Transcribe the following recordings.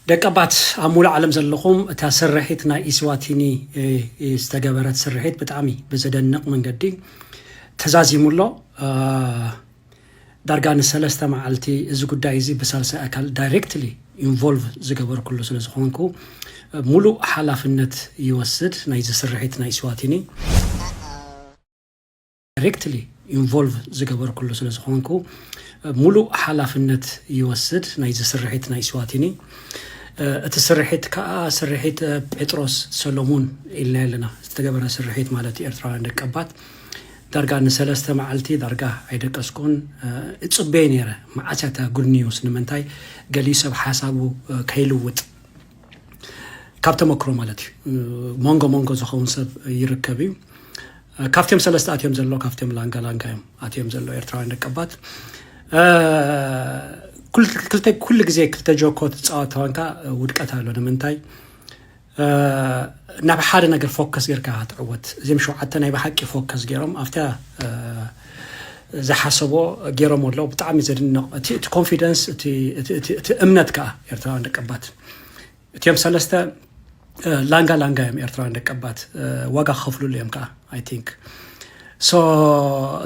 ደቀባት ኣብ ሙሉእ ዓለም ዘለኹም፣ እታ ስርሒት ናይ ኢስዋቲኒ፣ እ፣ እ፣ ዝተገበረት ስርሒት ብጣዕሚ ብዘደንቕ መንገዲ ተዛዚሙ ኣሎ። እ፣ ዳርጋ ንሰለስተ መዓልቲ እዚ ጉዳይ እዚ ብሳልሳይ ኣካል ዳይሬክትሊ ኢንቮልቭ ዝገበርኩሉ ስለ ዝኾንኩ፣ እ፣ ሙሉእ ሓላፍነት ይወስድ ናይዚ ስርሒት ናይ ኢስዋቲኒ። ዳይሬክትሊ ኢንቮልቭ ዝገበርኩሉ ስለ ዝኾንኩ፣ እ፣ ሙሉእ ሓላፍነት ይወስድ ናይዚ ስርሒት ናይ ኢስዋቲኒ። እ፣ እቲ ስርሒት ከዓ ስርሒት፣ እ፣ ጴጥሮስ ሰሎሙን ኢልና ኣለና። ዝተገበረ ስርሒት ማለት ኤርትራውያን ደቀባት ዳርጋ ንሰለስተ መዓልቲ ዳርጋ ኣይደቀስኩን። እ፣ እጽበየ ነይረ። መዓስ እያ እታ ጉድ ኒውስ? ንምንታይ ገሊኡ ሰብ ሓሳቡ፣ እ፣ ከይልውጥ ካብ ተመክሮ ማለት እዩ። እ፣ መንጎ መንጎ ዝኸውን ሰብ ይርከብ እዩ። እ፣ ካብቶም ሰለስተ ኣትዮም ዘሎ፣ ካብቶም ላንጋ ላንጋ እዮም ኣትዮም ዘሎ ኤርትራውያን ደቀባት። እ፣ ኩል-፣ ክልተ፣ ኩሉ ግዜ ክልተ ጆኮ ትጻወት ተኾንካ፣ እ፣ ውድቀት ኣሎ። ንምንታይ? እ፣ ናብ ሓደ ነገር ፎከስ ጌርካ ትዕወት። እዚኦም ሸውዓተ ናይ ብሓቂ ፎከስ ገይሮም ኣብታ፣ እ፣ ዝሓሰቦ ገይሮም ኣለዉ። ብጣዕሚ ዘድንቕ። እቲ፣ እቲ ኮንፊደንስ፣ እቲ፣ እቲ፣ እቲ፣ እቲ እምነት ከኣ ኤርትራውያን ደቀባት። እቲኦም ሰለስተ፣ እ፣ ላንጋ ላንጋ እዮም ኤርትራውያን ደቀባት። እ፣ ዋጋ ክኸፍሉሉ እዮም ከኣ፣ I think። So፣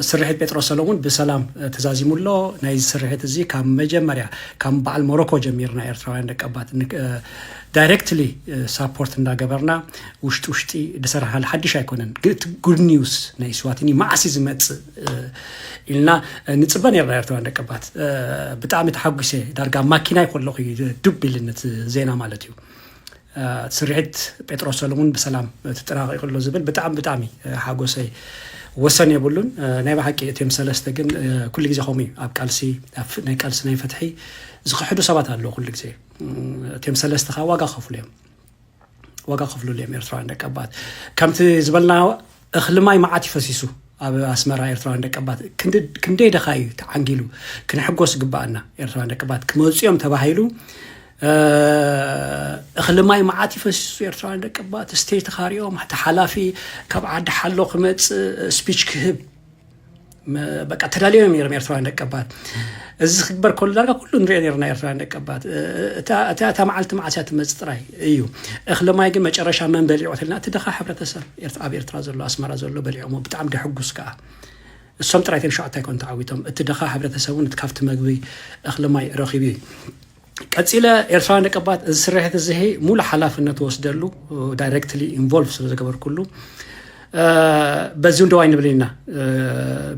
ስርሒት ጴጥሮስ ሰሎሙን ብሰላም፣ እ፣ ተዛዚሙ ኣሎ። ናይዚ ስርሒት እዚ ካብ መጀመርያ፣ ካብ በዓል ሞሮኮ ጀሚርና ኤርትራውያን ደቀባት ን-፣ እ፣ ዳይሬክትሊ፣ እ፣ ሳፖርት እንዳገበርና ውሽጢ ውሽጢ ዝሰራሕናሉ ሓድሽ ኣይኮነን። ግን እቲ ጉድ ኒውስ ናይ ስዋቲኒ መዓስ እዩ ዝመጽእ፣ እ፣ ኢልና፣ እ፣ ንጽበ ነርና ኤርትራውያን ደቀባት። እ፣ ብጣዕሚ ተሓጒሰ። ዳርጋ ኣብ ማኪናይ ከለኹ እዩ ዱብ ኢልኒ እቲ ዜና ማለት እዩ። እ፣ ስርሒት ጴጥሮስ ሰሎሙን ብሰላም ተጠናቒቑ ኣሎ ዝብል ብጣዕሚ፣ ብጣዕሚ፣ እ፣ ሓጎሰይ ወሰን የብሉን። እ፣ ናይ ብሓቂ እቲኦም ሰለስተ ግን፣ እ፣ ኩሉ ግዜ ከምኡ እዩ። ኣብ ቃልሲ፣ ኣብ ፍ-፣ ናይ ቃልሲ ናይ ፍትሒ ዝኽሕዱ ሰባት ኣለዉ ኩሉ ግዜ። እ፣ እቲኦም ሰለስተ ከዓ ዋጋ ከፍሉ እዮም። ዋጋ ከፍሉሉ እዮም ኤርትራውያን ደቀባት። ከምቲ ዝበልና እኽሊ ማይ መዓት ይፈሲሱ ኣብ ኣስመራ ኤርትራውያን ደቀባት። ክንድ-፣ ክንደይ ደኻ እዩ ተዓንጊሉ። ክንሕጎስ ግባኣና ኤርትራውያን ደቀባት። ክመጹ እዮም ተባሂሉ፣ እ፣ እኽሊ ማይ መዓት ይፈሲሱ ኤርትራውያን ደቀባት። ስቴጅ ተኻሪኦም፣ እቲ ሓላፊ ካብ ዓዲ ሓሎ ክመጽእ ስፒች ክህብ። መ-፣ በቃ ተዳልዮም እዮም ነይሮም ኤርትራውያን ደቀባት። እዚ ክግበር ከሎ ዳርጋ ኩሉ ንሪኦ ነይርና ኤርትራውያን ደቀባት። እ-፣ እታ፣ እታ፣ እታ መዓልቲ መዓስ እያ ትመጽእ ጥራይ እዩ። እኽሊ ማይ ግን መጨረሻ መን በሊዖ ተልና፣ እቲ ድኻ ሕብረተሰብ ኤርት-፣ ኣብ ኤርትራ ዘሎ፣ ኣስመራ ዘሎ በሊዖሞ። ብጣዕሚ ደሕጉስ ከኣ። እሶም ጥራይ እቶም ሸውዓተ ኣይኮን ተዓዊቶም። እቲ ድኻ ሕብረተሰብ እውን እቲ ካብቲ መግቢ እኽሊ ማይ ረኺቡ እዩ። ቀጺለ ኤርትራውያን ደቀባት እዚ ስርሒት እዚ ሙሉ ሓላፍነት ወስደሉ፣ ዳይሬክትሊ ኢንቮልቭ ስለ ዝገበርኩሉ፣ እ፣ በዚ እውን ደው ኣይንብልን ኢና። እ፣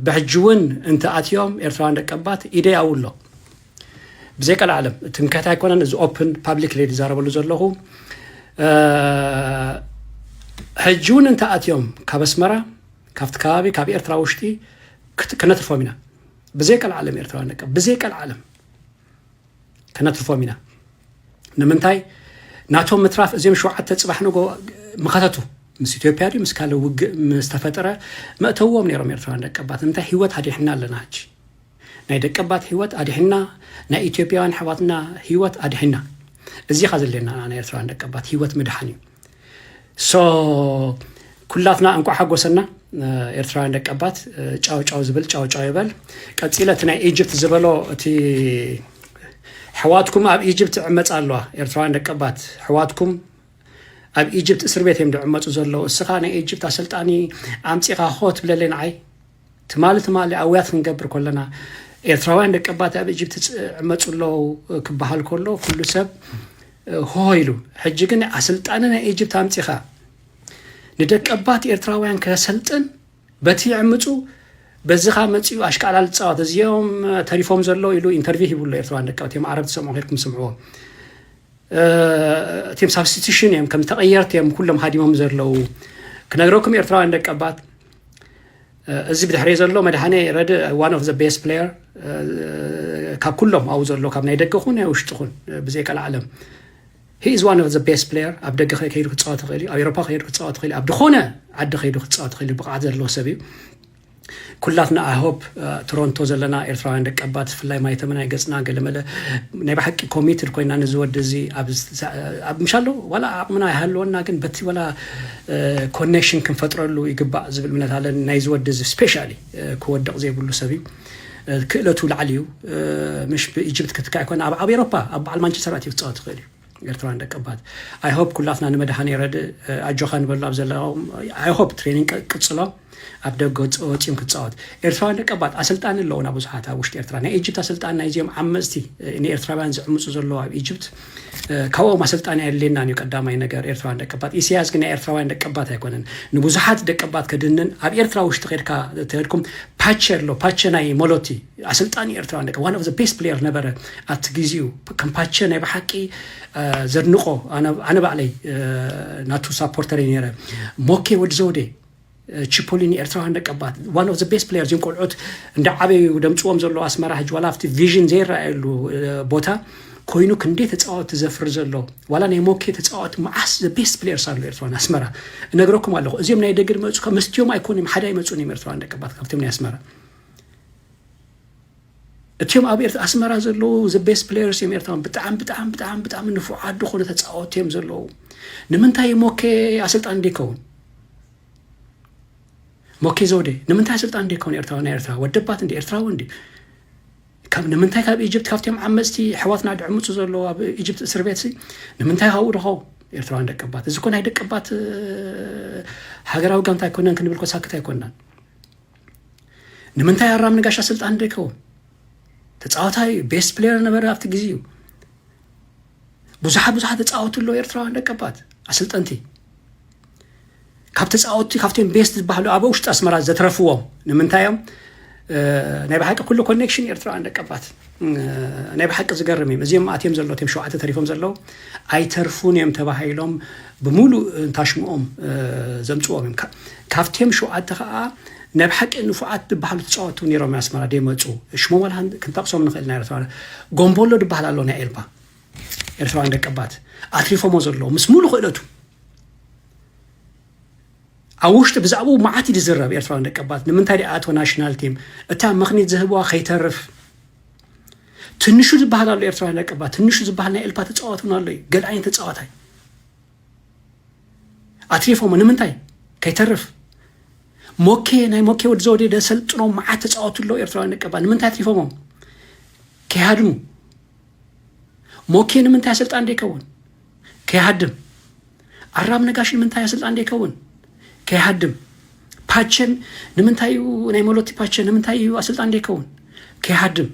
ብሕጂ እውን እንተ ኣትዮም ኤርትራውያን ደቀባት ኢደይ ኣብኡ ኣሎ። ብዘይ ቀልዓለም፣ ትምክሕቲ ኣይኮነን፣ እዚ ኦፕን ፓብሊክ ለ ዝዛረበሉ ዘለኹ። እ፣ ሕጂ እውን እንተ ኣትዮም ካብ ኣስመራ፣ ካብቲ ከባቢ፣ ካብ ኤርትራ ውሽጢ ክት-፣ ክነትርፎም ኢና። ብዘይ ቀልዓለም ኤርትራውያን ደቀ-፣ ብዘይ ቀልዓለም። ከነትርፎም ኢና። ንምንታይ? ናቶም ምትራፍ እዚኦም ሸውዓተ ጽባሕ ንጎ መኸተቱ ምስ ኢትዮጵያ ድዩ ምስ ካልእ ውግእ ምስ ተፈጠረ መእተዎም ነይሮም ኤርትራውያን ደቀባት። ንምንታይ? ህይወት ኣድሒና ኣለና ሕጂ። ናይ ደቀባት ህይወት ኣድሒና፣ ናይ ኢትዮጵያውያን ኣሕዋትና ህይወት ኣድሒና። እዚ ኢኻ ዘድልየና ናይ ኤርትራውያን ደቀባት ህይወት ምድሓን እዩ። ሶ ኩላትና እንቋዕ ሓጎሰና፣ እ፣ ኤርትራውያን ደቀባት፣ እ፣ ጫው ጫው ዝብል ጫው ጫው ይበል። ቀጺለ እቲ ናይ ኢጅፕት ዝበሎ፣ እቲ ኣሕዋትኩም ኣብ ኢጅፕት ይዕመጻ ኣለዋ፣ ኤርትራውያን ደቀባት ኣሕዋትኩም ኣብ ኢጅፕት እስር ቤት እዮም ዝዕመጹ ዘለዉ። እስኻ ናይ ኢጅፕት ኣሰልጣኒ ኣምጺኻ ኾ ትብለለይ ንዓይ? ትማሊ ትማሊ ኣውያት ክንገብር ከለና ኤርትራውያን ደቀባት ኣብ ኢጅፕት ይዕመጹ ኣለዉ ክበሃል ከሎ ኩሉ ሰብ፣ እ፣ ሆሆ ኢሉ። ሕጂ ግን ኣሰልጣኒ ናይ ኢጅፕት ኣምጺኻ ንደቀባት ኤርትራውያን ከሰልጥን በቲ ይዕምጹ፣ በዚ ኸኣ መጺኡ ኣሽቃላል ዝጻወት፣ እዚኦም ተሪፎም ዘለዉ ኢሉ ኢንተርቪው ሂቡ ኣሎ። ኤርትራውያን ደቀባት እዮም፣ ዓረብ ትሰምዑ ኬድኩም ስምዕዎ። እ፣ እቲም ሳብስቲቱሽን እዮም፣ ከም ተቐየርቲ እዮም ኩሎም ሃዲሞም ዘለዉ። ክነግረኩም ኤርትራውያን ደቀባት፣ እ፣ እዚ ብድሕሪ ዘሎ መድሃኔ ረድ one of the best player፣ እ፣ ካብ ኩሎም ኣብኡ ዘሎ፣ ካብ ናይ ደገ ኹን ናይ ውሽጢ ኹን፣ እ፣ ብዘይ ቀልዓለም። He is one of the best player። ኣብ ደገ ከ-፣ ከይዱ ክጻወት ይኽእል እዩ፣ ኣብ ኤውሮፓ ከይዱ ክጻወት ይኽእል እዩ፣ ኣብ ዝኾነ ዓዲ ከይዱ ክጻወት ይኽእል እዩ፣ ብቕዓት ዘለዎ ሰብ እዩ። ኩላትና፣ I hope፣ እ፣ ቶሮንቶ ዘለና ኤርትራውያን ደቀባት፣ ብፍላይ ማይ ተመናይ ገጽና ገለመለ ናይ ብሓቂ ኮሚትድ ኮይና ነዚ ወዲ እዚ ኣብ ዝ-፣ ኣብ ምሻሎ ዋላ ዓቕምና ኣይሃለወና፣ ግን በቲ ዋላ፣ እ፣ ኮኔክሽን ክንፈጥረሉ ይግባእ ዝብል እምነት ኣለኒ። ናይዚ ወዲ እዚ ስፔሻሊ፣ እ፣ ክወድቕ ዘይብሉ ሰብ እዩ። እ፣ ክእለቱ ላዕሊ እዩ። እ፣ ምሽ ብኢጅፕት ክትካእ ኣይኮነ፣ ኣብ፣ ኣብ ኤውሮፓ ኣብ በዓል ማንቸስተር ኣትዩ ክጻወት ይኽእል እዩ። ኤርትራውያን ደቀባት። I hope ኩላትና ንመድሃኔ ረድእ ኣጆኻ ንበሎ ኣብ ዘለዎም። I hope training ቀጽሎ፣ ኣብ ደገ ወጽኦም ክጻወት። ኤርትራውያን ደቀባት ኣሰልጣኒ ኣለውና ብዙሓት ኣብ ውሽጢ ኤርትራ። ናይ ኢጅፕት ኣሰልጣኒ ናይዚኦም ዓመጽቲ ንኤርትራውያን ዝዕምጹ ዘለዉ ኣብ ኢጅፕት፣ ካብኦም ኣሰልጣኒ ኣየድልየናን እዩ። ቀዳማይ ነገር ኤርትራውያን ደቀባት። ኢሳያስ ግን ናይ ኤርትራውያን ደቀባት ኣይኮነን። ንብዙሓት ደቀባት ከድንን ኣብ ኤርትራ ውሽጢ ከድካ ተድኩም ፓቸ ኣሎ፣ ፓቸ ናይ ሞሎቲ ኣሰልጣኒ ኤርትራውያን ደቀ one of the best player ነበረ ኣብቲ ግዜኡ። ከም ፓቸ ናይ ብሓቂ ዘድንቆ ኣነ ባዕለይ ናቱ ሳፖርተር ነረ። ሞኬ ወዲ ዘውዴ ቺፖሊኒ ኤርትራውያን ደቀባት one of the best player። እዚም ቆልዑት እንዳ ዓበዩ ደምፅዎም ዘሎ ኣስመራ ሕጂ ዋላ ኣብቲ ቪዥን ዘይረኣየሉ ቦታ ኮይኑ ክንደይ ተፃወቲ ዘፍሪ ዘሎ ዋላ ናይ ሞኬ ተፃወቲ መዓስ the best players ኣሎ ኤርትራውያን ኣስመራ እነግረኩም ኣለኹ። እዚም ናይ ደገ መፁ ካብ መስትዮም ኣይኮኑም ሓደ ኣይመፁን እዮም ኤርትራውያን ደቀባት ካብቶም ናይ ኣስመራ። እቲኦም ኣብ ኤርትራ ኣስመራ ዘለዉ the best players እዮም ኤርትራውያን። ብጣዕሚ ብጣዕሚ ብጣዕሚ ብጣዕሚ ንፉዓት ዝኾኑ ተፃወቲ እዮም ዘለዉ። ንምንታይ ሞኬ ኣሰልጣን ደይከውን? ሞኬ ዘውዴ ንምንታይ ኣሰልጣን ደይከውን? ኤርትራዊ ናይ ኤርትራ ወደባት እንዲ ኤርትራዊ እንዲ ካብ ንምንታይ ካብ ኢጅፕት ካብቲኦም ዓመፅቲ ኣሕዋትና ድዕምፁ ዘለዉ ኣብ ኢጅፕት እስር ቤት ሲ ንምንታይ ካብኡ ድኸው? ኤርትራውያን ደቀባት እዚ እኮ ናይ ደቀባት ሃገራዊ ጋንታ ኣይኮነን ክንብል ኮሳክት ኣይኮናን። ንምንታይ ኣራም ነጋሽ ኣሰልጣኒ ደይከውን? ተፃዋታይ ቤስት ፕሌየር ነበረ ኣብቲ ግዜ እዩ። ብዙሓት ብዙሓት ተፃወቱ ኣለዉ ኤርትራውያን ደቀባት ኣሰልጠንቲ ካብ ተፃወቲ ካብቶም ቤስት ዝበሃሉ ኣብ ውሽጢ ኣስመራ ዘትረፍዎም ንምንታይ እዮም? ናይ ብሓቂ ኩሉ ኮኔክሽን ኤርትራውያን ደቀባት ናይ ብሓቂ ዝገርም እዮም። እዚኦም ኣትዮም ዘለዉ እቶም ሸውዓተ ተሪፎም ዘለዉ ኣይተርፉን እዮም ተባሂሎም ብምሉእ እንታሽምኦም ዘምፅዎም እዮም። ካብቶም ሸውዓተ ከዓ ናይ ብሓቂ ንፉዓት ዝበሃሉ ተፃወቱ ነይሮም ኣስመራ ደይመፁ ሽሞም ዋላ ክንጠቕሶም ንኽእል ናይ ኤርትራ ጎምቦሎ ዝበሃል ኣሎ ናይ ኤልፓ ኤርትራውያን ደቀባት ኣትሪፎሞ ዘለዉ ምስ ሙሉ ክእለቱ ኣብ ውሽጢ ብዛዕባኡ መዓት እዩ ዝዝረብ ኤርትራውያን ደቀባት ንምንታይ ደኣ ኣቶ ናሽናል ቲም እታ ምኽኒት ዝህብዋ ከይተርፍ ትንሹ ዝበሃል ኣሎ ኤርትራውያን ደቀባት ትንሹ ዝበሃል ናይ ኤልፓ ተፃዋት እውን ኣሎ እዩ ገለ ዓይነት ተፃዋታይ ኣትሪፎሞ ንምንታይ ከይተርፍ ሞኬ ናይ ሞኬ ወዲ ዘወዴ ደሰልጥኖም መዓት ተፃወቱ ኣለዉ ኤርትራውያን ደቀባት ንምንታይ ኣትሪፎሞም ከይሃድሙ ሞኬ ንምንታይ ኣሰልጣን ደይከውን ከይሃድም ኣራም ነጋሽ ንምንታይ ኣሰልጣን ደይከውን ከይሃድም ፓቸን ንምንታይ እዩ ናይ መሎቲ ፓቸ ንምንታይ እዩ ኣሰልጣን ደይከውን ከይሃድም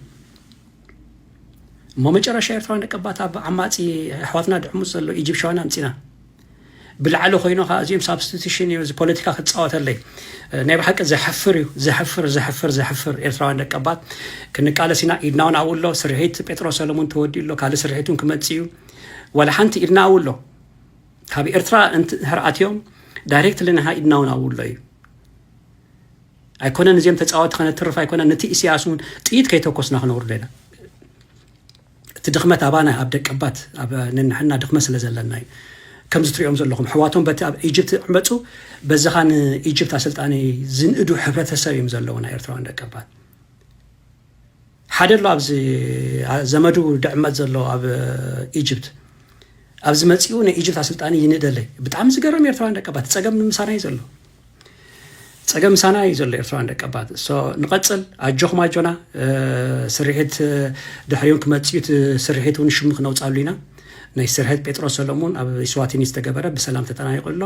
እሞ መጨረሻ ኤርትራውያን ደቀባት ኣብ ዓማፂ ኣሕዋትና ድዕሙፅ ዘሎ ኢጅፕሻውያን ኣምፂና ብላዕሊ ኮይኑ ከዓ እዚኦም ሳብስቲቱሽን እዩ እዚ ፖለቲካ ክትፃወተለይ ናይ ብሓቂ ዘሕፍር እዩ ዘሕፍር ዘሕፍር ዘሕፍር ኤርትራውያን ደቀባት ክንቃለስ ኢና ኢድና እውን ኣብኡ ኣሎ ስርሒት ጴጥሮስ ሰለሙን ተወዲኡ ኣሎ ካልእ ስርሒት እውን ክመፅእ እዩ ዋላ ሓንቲ ኢድና ኣብኡ ኣሎ ካብ ኤርትራ እንድሕር ኣትዮም ዳይሬክትሊ ንሕና ኢድና እውን ኣብኡ ኣሎ እዩ ኣይኮነን እዚኦም ተፃወቲ ከነትርፍ ኣይኮነን ነቲ ኢሳያስ እውን ጥይት ከይተኮስና ክነውርዶ ኢና እቲ ድኽመት ኣባና ኣብ ደቀባት ኣብ ነንሕና ድኽመት ስለ ዘለና እዩ ከምዚ ትሪኦም ዘለኹም ኣሕዋቶም በቲ ኣብ ኢጅፕት ዕመፁ በዚ ኻን ኢጅፕት ኣሰልጣኒ ዝንእዱ ሕብረተሰብ እዮም ዘለዉ ናይ ኤርትራውያን ደቀባት ሓደ ኣሎ ኣብዚ ዘመዱ ድዕመት ዘሎ ኣብ ኢጅፕት ኣብዚ መፂኡ ናይ ኢጅፕት ኣሰልጣኒ ይንእደለይ ብጣዕሚ ዝገርም ኤርትራውያን ደቀባት ፀገም ምሳና እዩ ዘሎ ፀገም ምሳና እዩ ዘሎ ኤርትራውያን ደቀባት ንቐፅል ኣጆኹም ኣጆና ስርሒት ድሕሪውን ክመፅእ እዩ ስርሒት እውን ሽሙ ክነውፃሉ ኢና ናይ ስርሒት ጴጥሮስ ሰሎሙን ኣብ ስዋቲኒ ዝተገበረ ብሰላም ተጠናቂቁ ኣሎ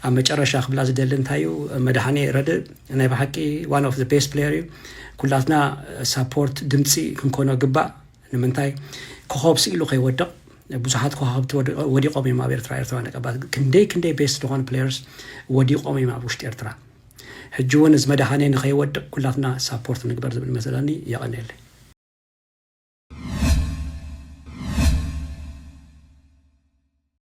ኣብ መጨረሻ ክብላ ዝደሊ እንታይ እዩ መድሃኔ ረድእ ናይ ብሓቂ one of the best player እዩ ኩላትና ሳፖርት ድምፂ ክንኮኖ ግባእ ንምንታይ ኮኸብ ስኢሉ ከይወድቕ ብዙሓት ኮኸብቲ ወዲቖም እዮም ኣብ ኤርትራ ኤርትራውያን ደቀባት ክንደይ ክንደይ ቤስት ዝኾኑ ፕሌየርስ ወዲቖም እዮም ኣብ ውሽጢ ኤርትራ ሕጂ እውን እዚ መድሃኔ ንኸይወድቕ ኩላትና ሳፖርት ንግበር ዝብል መሰለኒ የቐንየለይ